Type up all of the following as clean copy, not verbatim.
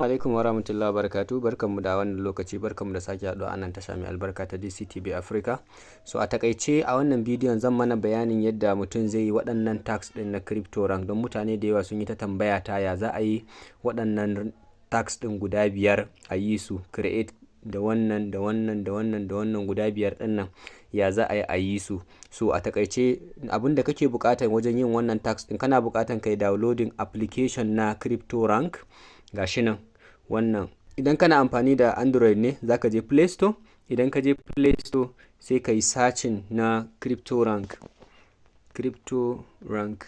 Alaikum warahmatullahi wabarakatuh. Barkanmu da wannan lokaci, barkanmu da sake haɗuwa a nan tasha mai albarka ta DCTV Africa. So a takaice, a wannan bidiyon zan mana bayanin yadda mutum zai yi waɗannan tasks ɗin na crypto rank, don mutane da yawa sun yi ta tambaya ta ya za a yi waɗannan tasks ɗin guda biyar a yi su, create da wannan da wannan da wannan da wannan, guda biyar ɗin nan, ya za a yi a yi su. So a takaice, abin da kake buƙata wajen yin wannan task ɗin, kana buƙatan kai downloading application na crypto rank, gashi nan wannan. Idan kana amfani da Android ne, zaka je Play Store. Idan ka je Play Store, sai ka yi searching na crypto rank, crypto rank,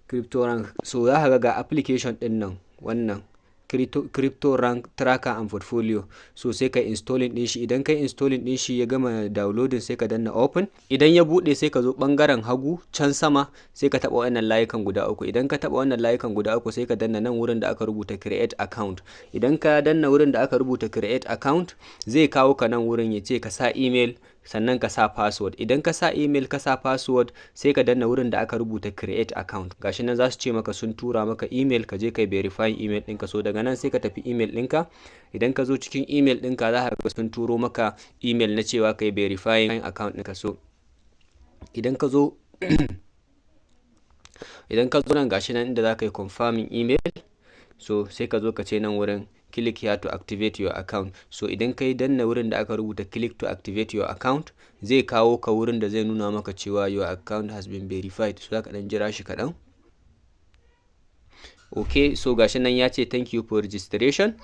crypto rank. So za ka ga application ɗin nan, wannan crypto rank tracker and portfolio. So sai ka installing din shi. Idan kai installing din shi, ya gama downloading, sai ka danna open. Idan ya bude, sai ka zo bangaren hagu can sama, sai ka taba wannan layukan guda uku. Idan ka taba wannan layukan guda uku, sai ka danna nan wurin da aka rubuta create account. Idan ka danna wurin da aka rubuta create account, zai kawo ka nan wurin, ya ce ka sa email, sannan ka sa password. Idan ka sa email, ka sa password, sai ka danna wurin da aka rubuta create account. Gashi nan za su ce maka sun tura maka email, ka je kai verify email ɗinka. So daga nan sai ka tafi email ɗinka. Idan ka zo cikin email ɗinka, za ka ga sun turo maka email na cewa kai verify account ɗinka. So idan ka zo nan, gashi nan inda za ka yi confirming email. So sai ka zo ka ce nan wurin "Click here to activate your account". So idan kai danna wurin da aka rubuta "Click to activate your account", zai kawo ka wurin da zai nuna maka cewa "Your account has been verified". So zaka dan jira shi kaɗan. Ok, so gashi nan ya ce "Thank you for registration".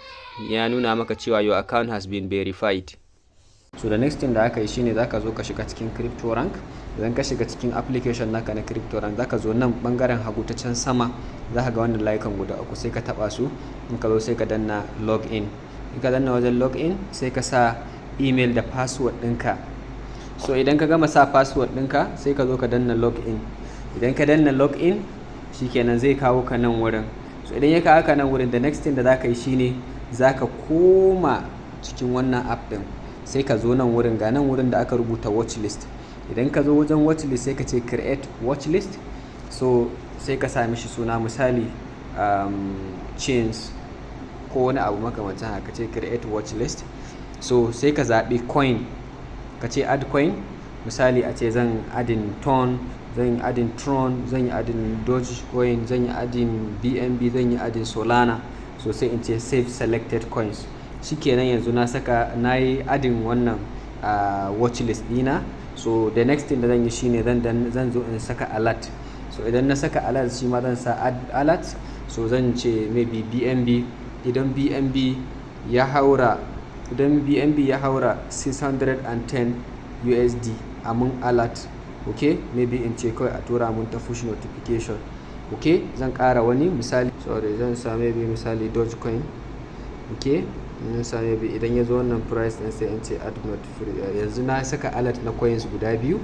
Ya nuna maka cewa "Your account has been verified". So the next thing da aka yi shine zaka zo ka shiga cikin crypto rank. Idan ka shiga cikin application naka na crypto rank, zaka zo nan bangaren hagu ta can sama, zaka ga wannan layukan guda uku, sai ka taba su. In ka zo, sai ka danna login. In ka danna wajen login, sai ka sa email da password ɗinka. So idan ka gama sa password ɗinka, sai ka zo ka danna login. Idan ka danna login, shikenan, zai kawo ka nan wurin. So idan ya kawo ka nan wurin, the next thing da zaka yi shine zaka koma cikin wannan app ɗin, sai ka zo nan wurin, ga nan wurin da aka rubuta watchlist. Idan ka zo wajen watchlist, sai ka ce create watchlist. So sai ka sa mishi suna, misali chains ko wani abu makamancin haka, ce create watchlist. So sai ka zaɓi coin, ka ce add coin. Misali a ce zan adding ton, zan yi adding Tron, zan yi adding Dogecoin, zan yi adding BNB, zan yi adding Solana. So sai in ce save selected coins. Shikenan, yanzu na saka, na yi adding wannan watchlist dina. So the next thing da zan yi shine zan zo in saka alert. So idan na saka alert, shi ma zan sa add alert. So zan ce maybe BNB, idan BNB ya haura 610 USD, a mun alert. Ok, maybe in ce kawai a tura mun ta push notification. Ok, zan ƙara wani misali, sorry, zan sa maybe misali Dogecoin. Ok, in sa maybe idan ya zo wannan price din, sai in ce add notification. Yanzu na saka alert na coins guda biyu.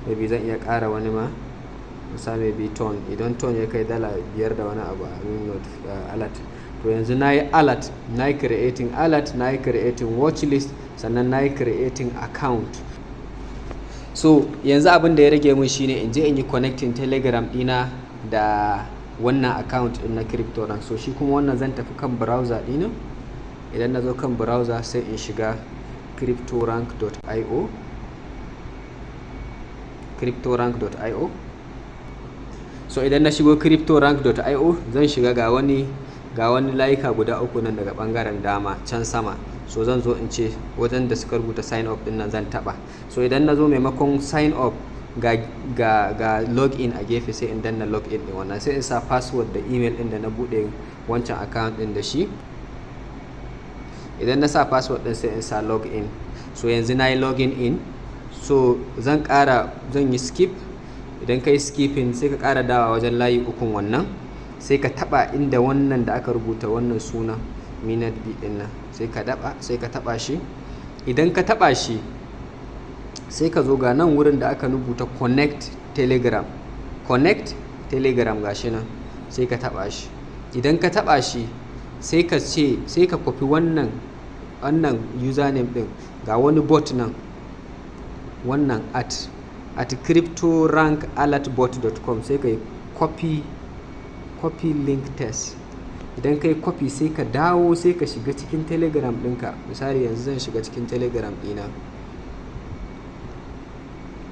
Maybe zan iya ƙara wani ma, sa maybe ton. Idan ton ya kai $5 da wani abu, a min alert. To yanzu na yi alert, na yi creating alert, na yi creating watch list, sannan na yi creating account. So yanzu abin da ya rage mun shine in je in yi connecting Telegram dina da wannan account din na crypto rank. So shi kuma wannan, zan tafi kan browser dina. Idan na zo kan browser, sai in shiga cryptorank.io, cryptorank.io. So idan na shigo cryptorank.io, zan shiga, ga wani layuka guda uku nan daga bangaren dama can sama. So zan zo in ce wajen da suka rubuta sign up din nan zan taba. So idan na zo, maimakon sign up, ga login a gefe, sai in danna login din wannan, sai in sa password da email din da na bude wancan account din da shi. Idan na sa password din, sai in sa login. So yanzu na yi login in. So zan ƙara, zan yi skip. Idan ka yi skipping, sai ka ƙara dawa wajen layi ukun wannan, sai ka taba inda wannan da aka rubuta wannan suna Minat B din nan, sai ka taba shi. Idan ka taba shi, sai ka zo ga nan wurin da aka rubuta connect Telegram, connect Telegram, gashi nan, sai ka taba shi. Idan ka taba shi, sai ka ce, sai ka kwafi wannan username din. Ga wani bot nan, wannan at cryptorankalertbot.com, sai ka yi copy link text. Idan kai copy, sai ka dawo, sai ka shiga cikin Telegram ɗinka. Misali, yanzu zan shiga cikin Telegram ɗina.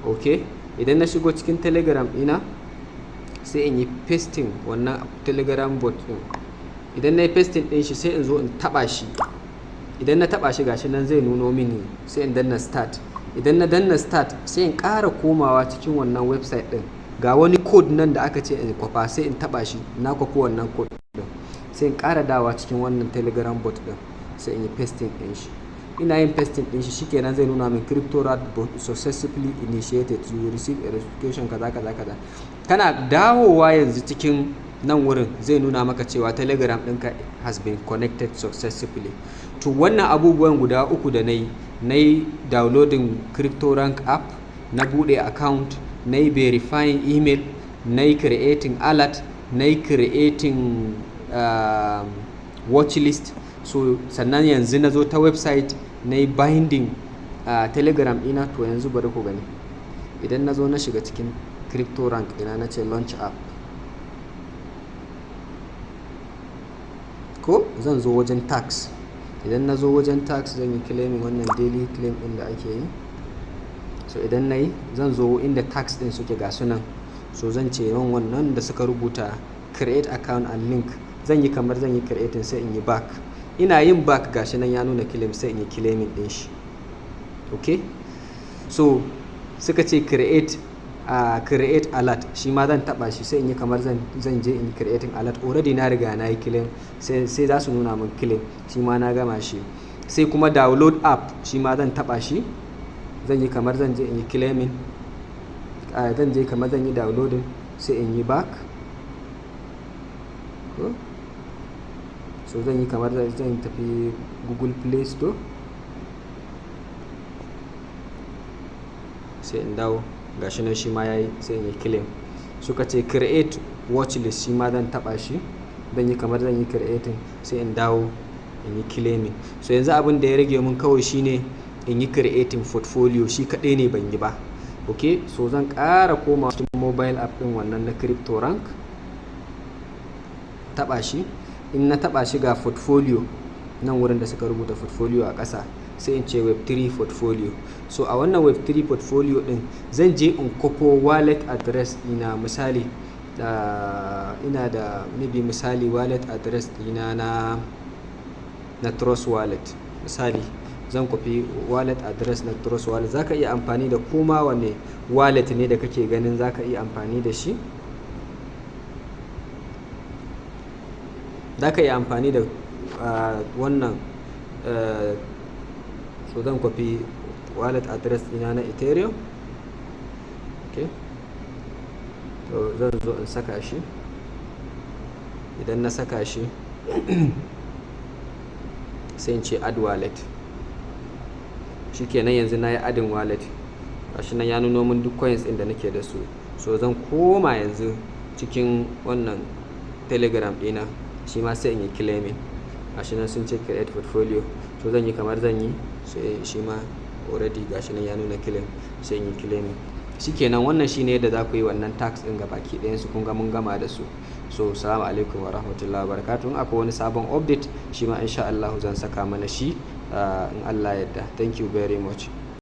Ok, idan na shigo cikin Telegram ɗina, sai in yi pasting wannan Telegram bot ɗin. Idan na yi pasting ɗin shi, sai in zo in taɓa shi. Idan na taɓa shi, gashi nan zai nuno mini, sai in danna start. Idan na danna start, sai in ƙara komawa cikin wannan website ɗin. Ga wani code nan da aka ce in kwafa, sai in taɓa shi. Na kwafi wannan code ɗin, sai in ƙara dawa cikin wannan Telegram bot ɗin, sai in yi pasting ɗin shi. Ina yin pasting ɗin shi, shikenan, zai nuna min "Crypto bot successfully initiated, you will receive a notification", kaza kaza kaza. Kana dawowa yanzu cikin nan wurin, zai nuna maka cewa Telegram ɗinka has been connected successfully. To, wannan abubuwan guda uku da na yi, na yi downloading CryptoRank app, na buɗe account, na yi verifying email, na yi creating alert, na yi creating watchlist. So sannan yanzu na zo ta website na yi binding Telegram ɗina. To, yanzu bari ku gani. Idan na zo na shiga cikin CryptoRank ɗina, na ce launch app, ko zan zo wajen task. Idan na zo wajen task, zan yi claiming wannan daily claim ɗin da ake yi. So idan na yi, zan zo inda task ɗin suke, ga sunan. So zan ce yawan wannan da suka rubuta "create account and link", zan yi kamar zan yi creating, sai in yi back. Ina yin back, gashi nan ya nuna claim, sai in yi claiming ɗin shi. Ok, so suka ce create alert, shi ma zan taba shi, sai in yi kamar zan je in yi creating alert. Already na riga na yi claim, sai za su nuna min claim, shi ma na gama shi. Sai kuma download app, shi ma zan taba shi, zan yi kamar zan je in yi claiming, zan je kamar zan yi downloading, sai in yi back. So zan yi kamar zan tafi Google Play Store, sai in dawo, gashi nan shi ma yayi, sai in yi claim. Suka ce create watchlist, shi ma zan taba shi, zan yi kamar zan yi creating, sai in dawo in yi claiming. So yanzu abin da ya rage mun kawai shine in yi creating portfolio, shi kaɗai ne ban yi ba. Ok, so zan ƙara koma cikin mobile app ɗin wannan na CryptoRank, taba shi. In na taba shi, ga portfolio nan wurin da suka rubuta portfolio a ƙasa, sai in ce Web3 portfolio. So a wannan Web3 portfolio din, zan je in kwafo wallet address ina. Misali, ina da maybe misali wallet address dina na Trust Wallet. Misali, zan kwafi wallet address na Trust Wallet. Zaka iya amfani da kuma wane wallet ne da kake ganin zaka iya amfani da shi. Zaka iya amfani da wannan. So zan kwafi wallet address ɗina na Ethereum. Okay, to zan zo in saka shi. Idan na saka shi, sai in ce add wallet. Shikenan, yanzu na yi adding wallet. Gashi nan ya nuno min duk coins ɗin da nake da su. So zan koma yanzu cikin wannan Telegram ɗina, shi ma sai in yi claiming. Gashi nan sun ce create portfolio, so zan yi kamar zan yi, sai shi ma already gashi nan ya nuna claim, sai in yi claiming. Shikenan, wannan shine yadda za ku yi wannan task ɗin gabaki ɗayan su. Kun ga mun gama da su. So salamu alaikum wa rahmatullahi wa barakatuh. Akwai wani sabon update, shi ma insha Allah zan saka mana shi in Allah yadda. Thank you very much.